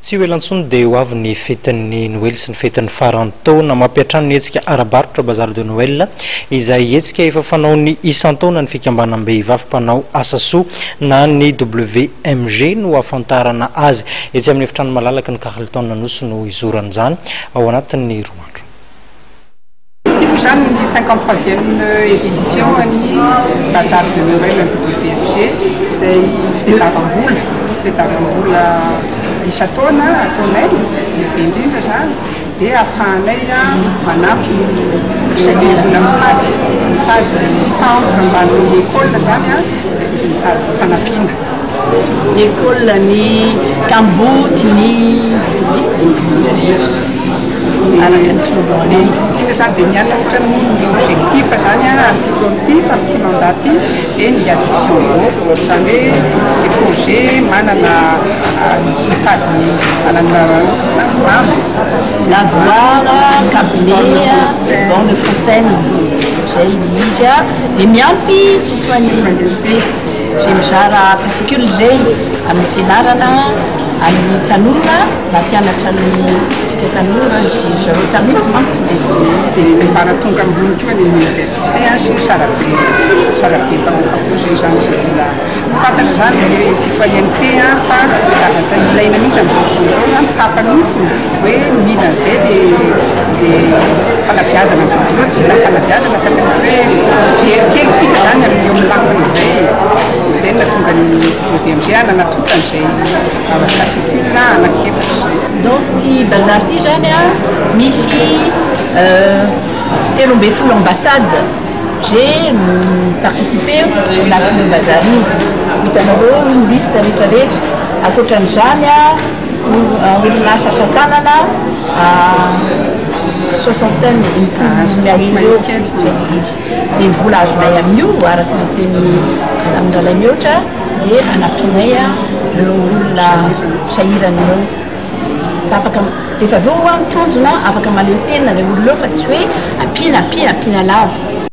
Tsy ho ela intsony dia ho avy ny fetin'ny Noely sy ny fetin'ny faran'ny taona. Mampiantrano ny hetsika ara-barotra Bazar de Noël, izay hetsika efa fanaony isan-taona ny fikambanam-behivavy mpanao asa soa na ny WMG no ahafantarana azy. Etsy amin'ny efitrano malalaky ny Carlton Anosy no hizoran'izany ao anatin'ny 2 andro. Ity moa izany ny 53e édition an'ny Bazar de Noël WFG izay fitadiavam-bola, fitadiavam-bola isan-taona ataonay, lehibe indrindra izany, dia ahafahanay manampy ireo olona mitady, mitady centre mbamin'ny école izany dia mitady fanampiana. Ny école, ny kamboty, ny rehetra. Araka ny slogan ny. Indrindra izany dia ny anona ohatrany moa ny objectif izany amin'ity taona ity, tamin'ity mandat ity dia ny addiction d'eau, izany hoe izay projet manana mitady hanana rano. Lavoir, cabinet, borne fontaine, izay izy dia miampy citoyenneté izay mizara fascicule izay amin'ny fianarana amin'ny tanora. Mampianatra ny tsika tanora ny sy zareo tanora mantsy e. Dia ny ambaratonga ambony koa ny université sy ny sarabe sarabem-bahoaka koa izay izany izay mila fantatra izany ny hoe citoyenneté fa zavatra ilaina mihitsy amin'izao fotoana izao izany, tsapa mihitsy hoe mila an'izay le le fanabeazana amin'izao fotoana izao, tsy vitan'ny fanabeazana fa tena hoe very kely tsika izany amin'ny eo amin'ny lafiny izay, izay no nahatonga ny WMG nanatokana izay. Fascicule anankiefatra izay. Donc ity bazar ity zany a, misy 13 ambassade ze mi-participer anatin'io bazar io, hitanareo io ny liste rehetra rehetra, ankoatran'izany a orinasa asa tanana soixantaine, 60 mahery eo zay izy, dia ny vola azonay amin'io araka ny tenin'i Madame Ralaimihoatra, dia anampianay ireo olona sahirana ireo fa afaka rehefa avy eo ho'a ny tanjona afaka mahaleo tena ilay olona eo fa tsy hoe ampiana ampiana ampiana lava.